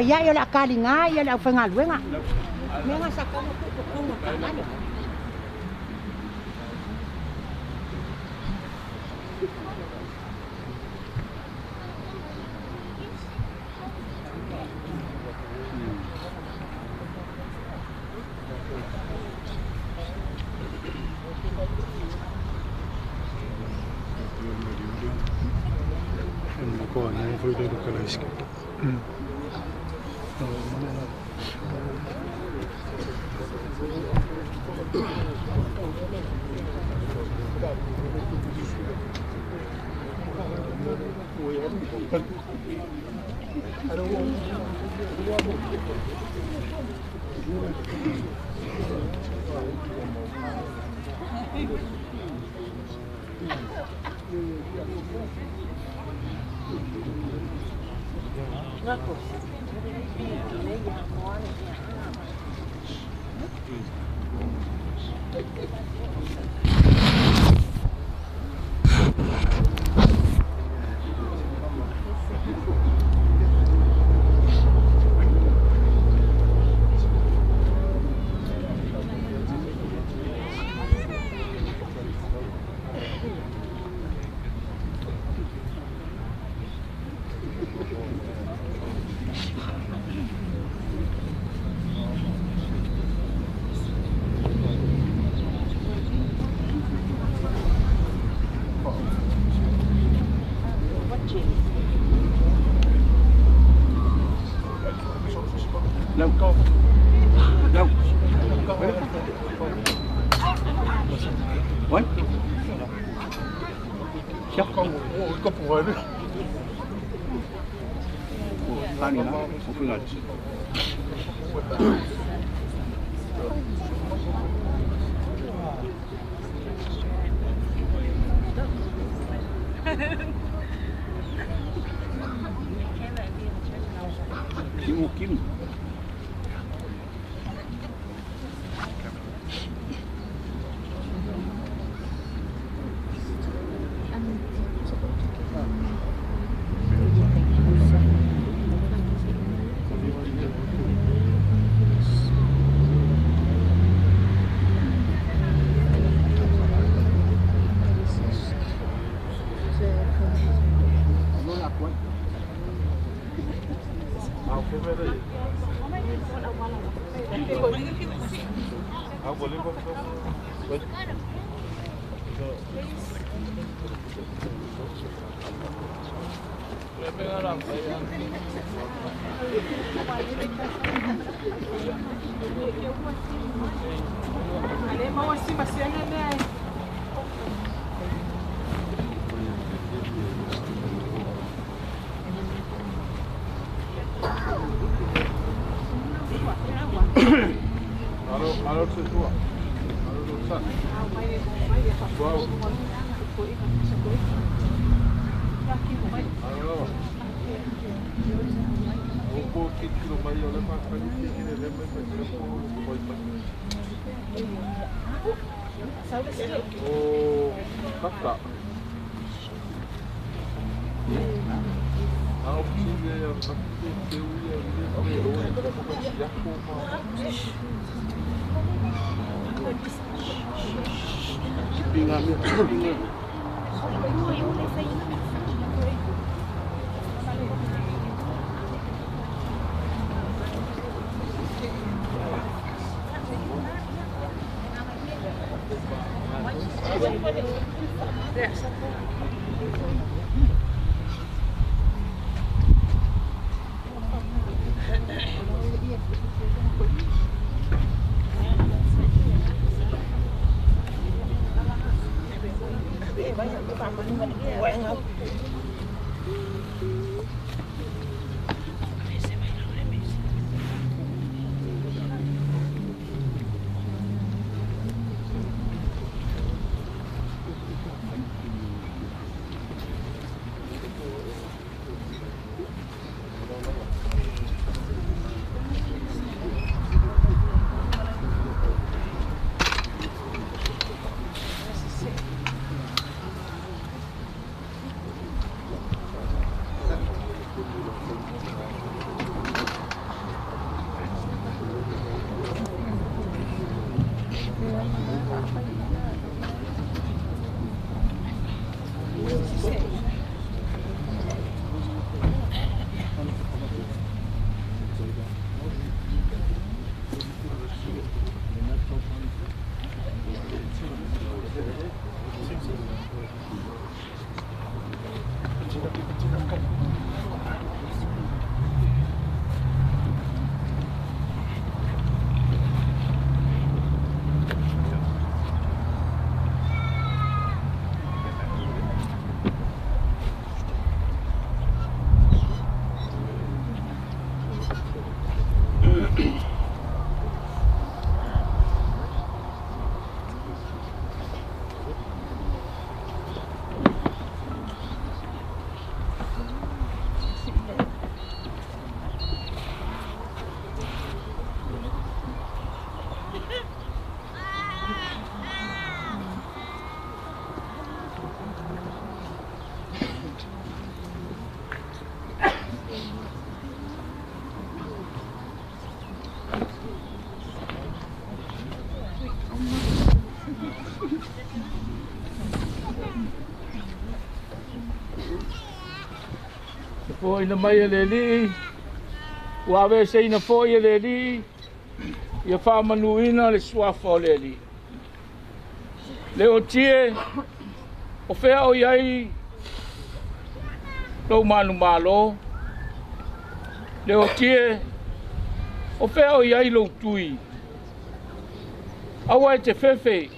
Ia ia la kalinga ia la whangaluenga. Menga sa komo ku komo kalani. Foi na mai le li ua ave se ina foi le li ia faamanuina le suafa o le li le o tie o fea o iai lou manumalo le o tie o fea o iai lou tui aua e te fefe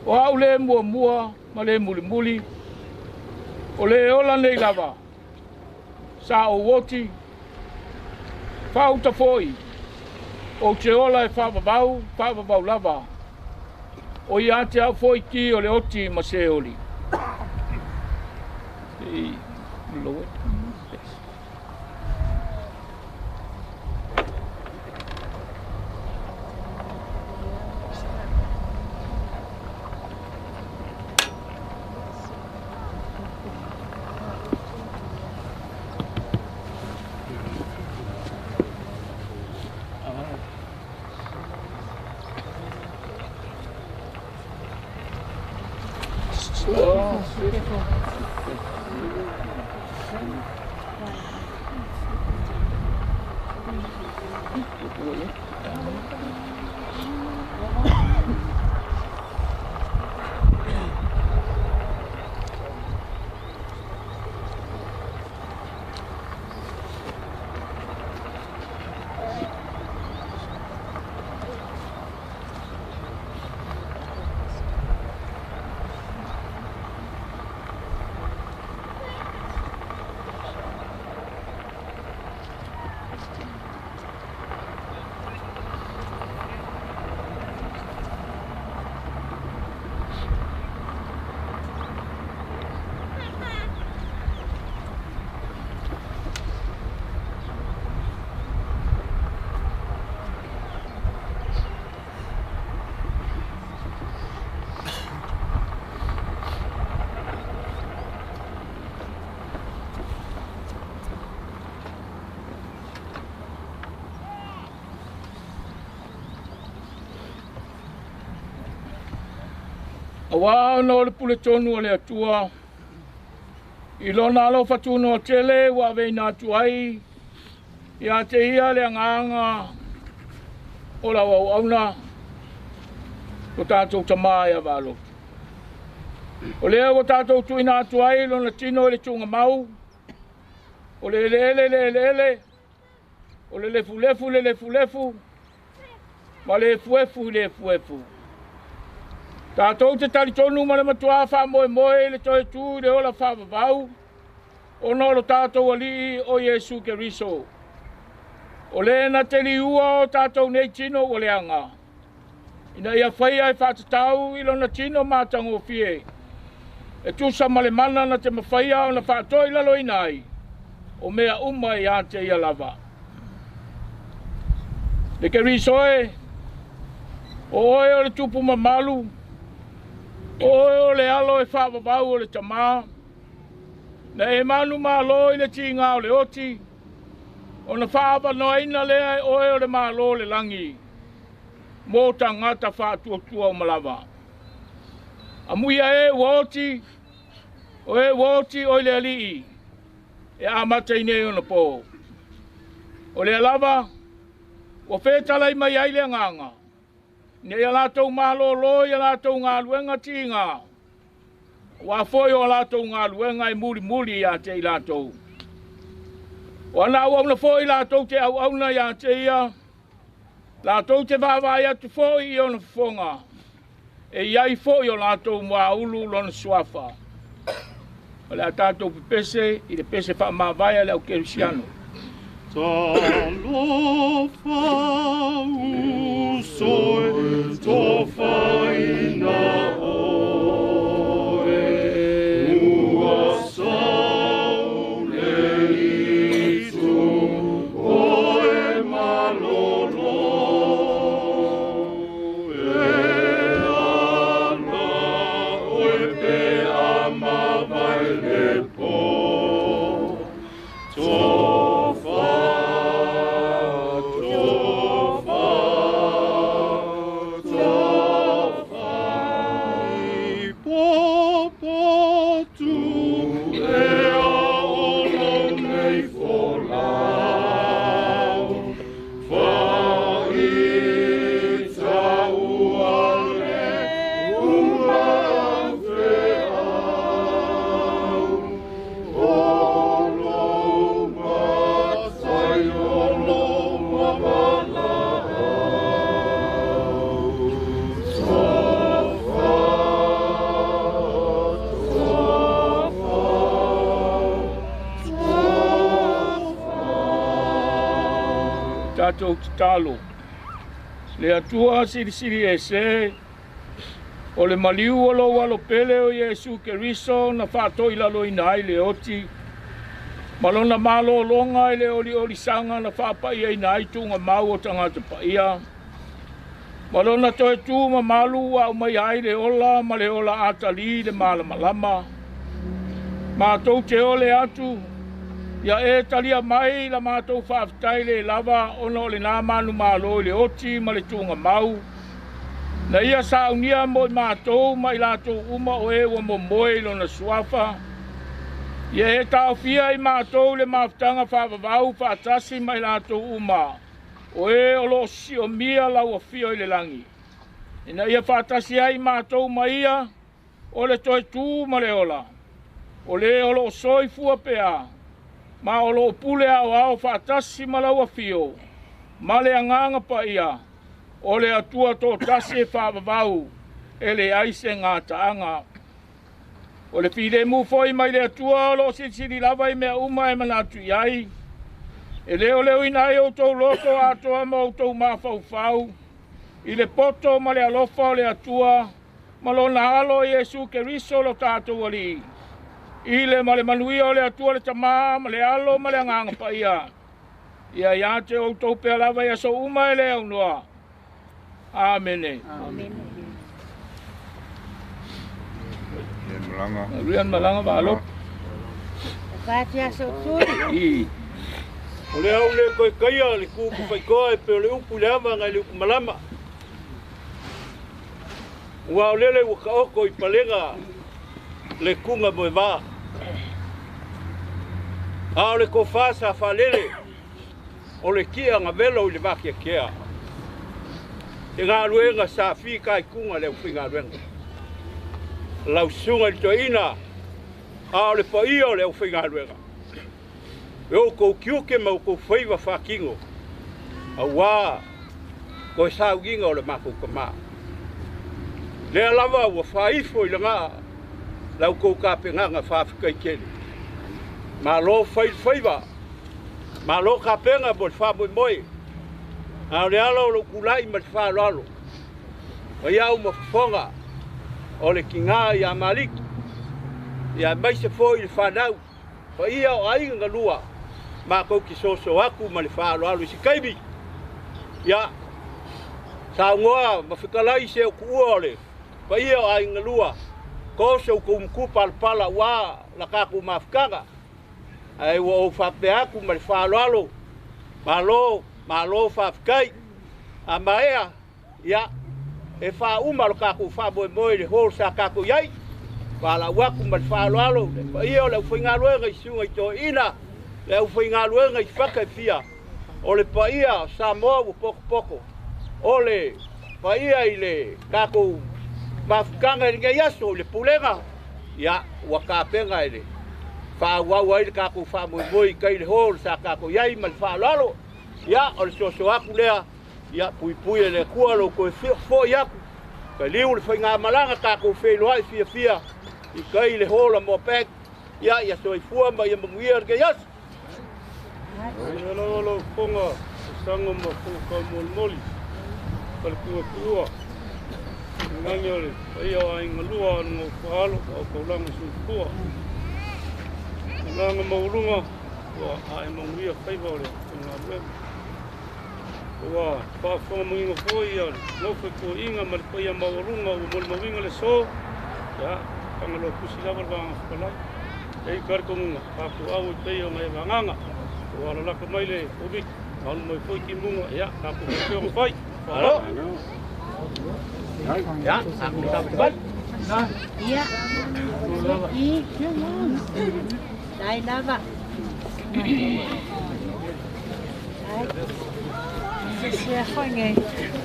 o au le muamua ma le mulimuli o le ola nei lava sa o oti fauta foi o te ola e whaavavau lava o ia te au foi ki o le oti ma se oli. Lower. Yes. Auā ona o le puletonu a le Atua, i Lona alofa tunoa tele ua aveina atu ai ia te Ia le agaga o lau auauna, lo tatou Tamā ia Vaalotu. O lea ua tatou tuuina atu ai lona tino i le tuugamau, o le eleele i le eleele, o le lefulefu i le lefulefu, ma le efuefu i le efuefu. Tatou te talitonu ma le matuā faamoemoe i le toe tu i le ola faavavau, ona o lo tatou Alii o Iesu Keriso. O le na te liua o tatou nei tino ua leaga, ina ia faia e faatatau i lona tino matagofie, e tusa ma le mana na te mafaia ona faatoilaloina ai, o mea uma ia te ia lava. Le Keriso e, o oe o le tupu mamalu, o oe o le alo e faavavau o le Tamā, na e manumalo i le tiga o le oti, ona faaavanoaina lea e oe o le Malo o le lagi, mo tagata faatuatua uma lava. Amuia e ua oti, o e ua oti oi le Alii, e amata i nei ona po. O lea lava, ua fetalai mai ai le agaga, ina ia latou malōlō i a latou galuega tiga, aua foi o a latou galuega e mulimuli ia te i latou. O ana auauna foi latou te auauna ia te ia, latou te vaavaai atu foi i ona fofoga, e i ai foi o latou muaulu lona suafa. O le a tatou pepese i le pese faamavae a le au kerisiano. Talofa uso e tofaina oe, ua sau le itu oe malolo. E ana oe pe a mavae le po. Tofa, tofa, tofa i popotu e a olo nei folau. Faita ua le uma feau. O lou matai o lou mavalaau. Tofa, tofa, tofa. Tatou tatalo. Le Atua silisili ese, o le maliu o lou alo pele o Iesu Keriso na faatoilaloina ai le oti, ma lona malōlōga i le oliolisaga na faapaiaina ai tuugamau o tagata paia, ma lona toe tu mamalu ua aumaia ai le ola ma le ola atalī le malamalama. Matou te ole atu, ia e talia mai la matou faafetai le lava ona o lenā manumalo i le oti ma le tuugamau, na ia saunia mo i matou ma i latou uma o e ua momoe i lona suafa. Ia e taofia i matou le mafutaga faavavau faatasi ma i latou uma, o e o loo siomia lau afio i le lagi, ina ia faatasi ai matou ma ia o le toe tu ma le ola, o le o loo soifua pea, ma o loo pule aoao faatasi ma lau afio, ma le agaga paia, o le Atua toatasi e faavavau, e leai se gataaga. O le filemu foi mai le Atua o loo silisili lava i mea uma e manatu i ai, e leoleoina ai outou loto atoa ma outou mafaufau, i le poto ma le alofa o le Atua, ma lona alo Iesu Keriso lo tatou Alii. I le ma le manuia o le Atua le Tamā ma le Alo ma le Agaga Paia, ia ia te outou pea lava i aso uma e le aunoa. Amene. Amene. Rian malaga vaalo. Fati aso tui. I. O le au le koe kaia le kuku whaikoa e pe o le upu le ama ngai le upu malama. Ua o lele ua ka oko i palega le kunga moe vā. A o le kofā sa whalele o le kia ngā velo i le vākia kea. Te ngā luenga sa whika i kunga le uwhi ngā luenga. Lau sunga i to ina a o le paia o le uwhi ngā luenga. E o kou kiuke ma o kou whaiwa whakingo. A wā koe sauginga o le mako ka mā. Lea lava ua whaifo i le ngā lau kou ka penganga whawhika i kele. Ma lo whai whaiwa, ma lo ka penga mo le whamoi moi. A o le alo o lo kulai ma le whaloalo. O iau ma whafonga o le ki ngā i a Maliki. Ia maise fo i le whanau. Pa ia o ainga ngalua. Ma kou ki soso aku ma le whaloalo i si kaimi. Ia, sa ngoa ma whikalai se o kuua o le. Pa ia o ainga lua. Ko se o kou palapala ua la kaku mafukanga. Ai ua o whape aku ma le whaloalo. Malo, malo whawhikai. A maea, ia, e whauma lo kaku whamoe moe le hol sa kaku iai. Wala waku ma le whaloalo. Le pa ia o le uwhaingaluenga i sunga i tō ina. Le uwhaingaluenga i whaka i fia. O le pa ia Samoa ua poko poko. O le pa ia i le kaku mafukanga i le aso i le pulega. Ia, ua kāpenga i le whaauau ai le kaku whamoemoi i kai le hol sa kaku iai ma le whaaloalo. Ia, o le soso aku lea. Ia, pui pui e le kua lo koe fo i aku. Ka liu le whainga malanga kaku wheloa i fia fia. I kai le hola mo pek. Ia, ia soifua ma ia manguia le kai aso. Ia lawa lau fonga, sanga ma fō moli moli. Ka le kua kua. Ngangi o le paia o ainga lua o ngō whahalo o kaulanga soifua. Nganga maulunga ua ae manguia whaiva o le ngā luenga. Ua whaafonga manginga foi ia le ngofo ko inga ma le paia maualunga ua moli mawinga le so. Ia, panga lo kusi lava le vanga whakalai. Ei kariko ngunga, kāpu au i pei o ngai vanganga. Ua lalaka mai le obiki, alu mai foi ki munga, ia, kāpu whakeo whai. Alo. Ia, aku sampai. Ia. I. Dai lava. Ai. Se foi ngai.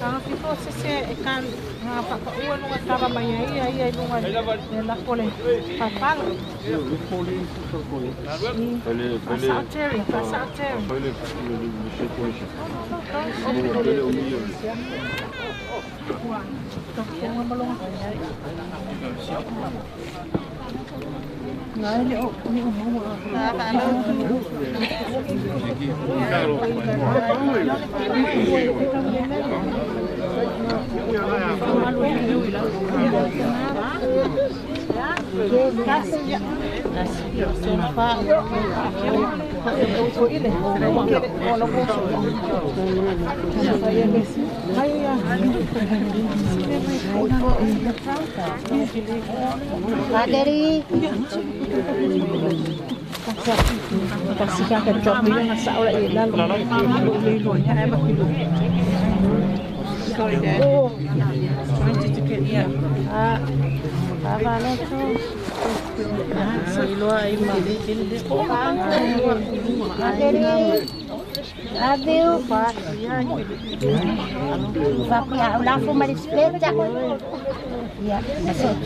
Ka fiko se e kan nga pa pa ua nunga tava mai ia ia i lunga le la pole papala. Pasateri, pasateri. Paderi. Sorry, Dad. Trying to get yeah. Adeu. Papi, la fuma di spezia. Ya, masuk.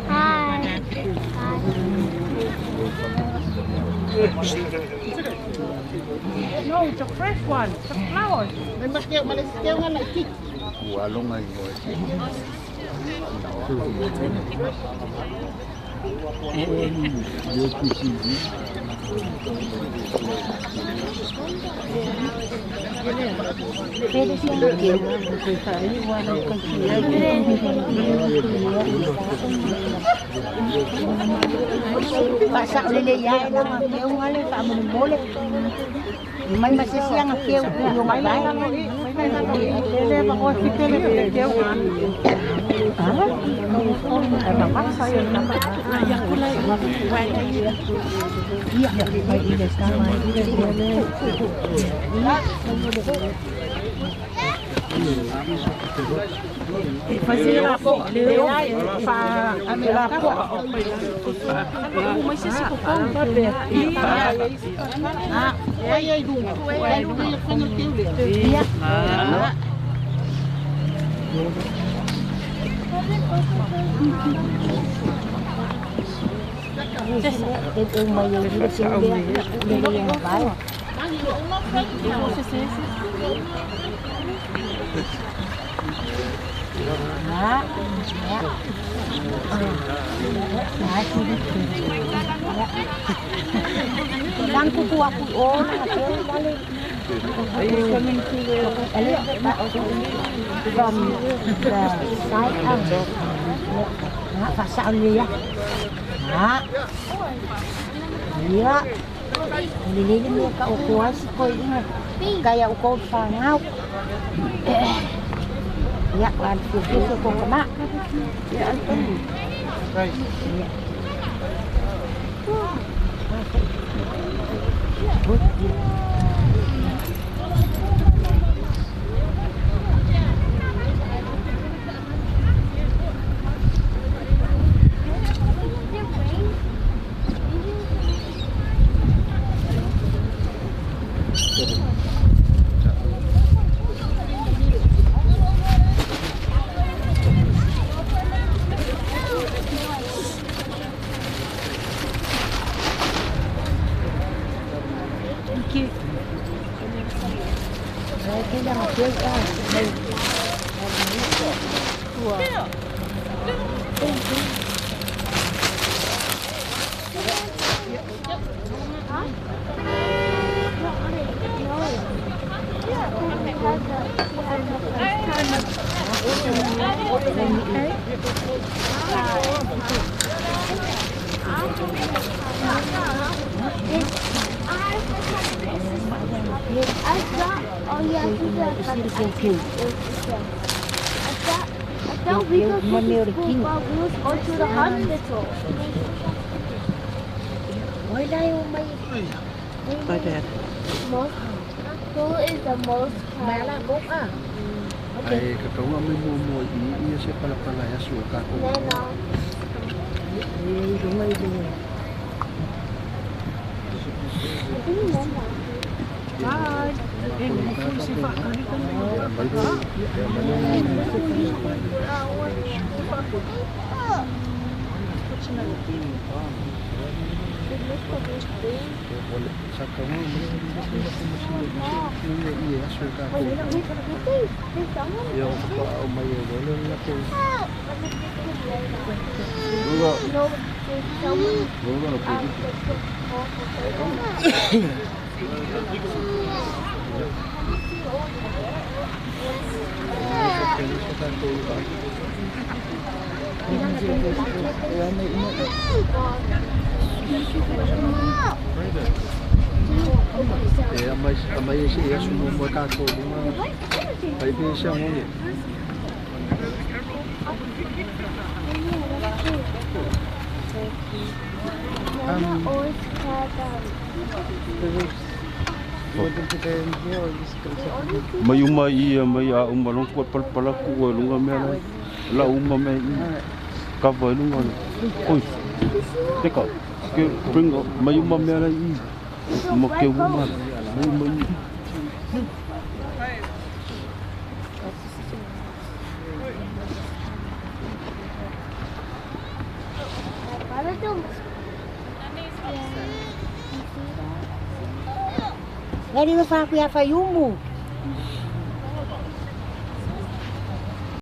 Hi. No, it's a fresh one. It's a flower. Pasak lele ya la keu ngale fa mole. Mai masisi ang keu yo mai lai. Ele ba ko fitele keu. Ah? From the side up. Ya, kan ko kama. I thought we go to school while we was going to the hospital. My dad. Who is the most kind? Ay, kakawa may mo iya siya pala pala ya suka ko. Bye. Mai uma ia mai a uma long ko pal pala ku lunga me la uma me ka vai lunga oi teka ke bring mai uma me la i mo ke uma mai uma i. Eri no fa ku ya fa yumu.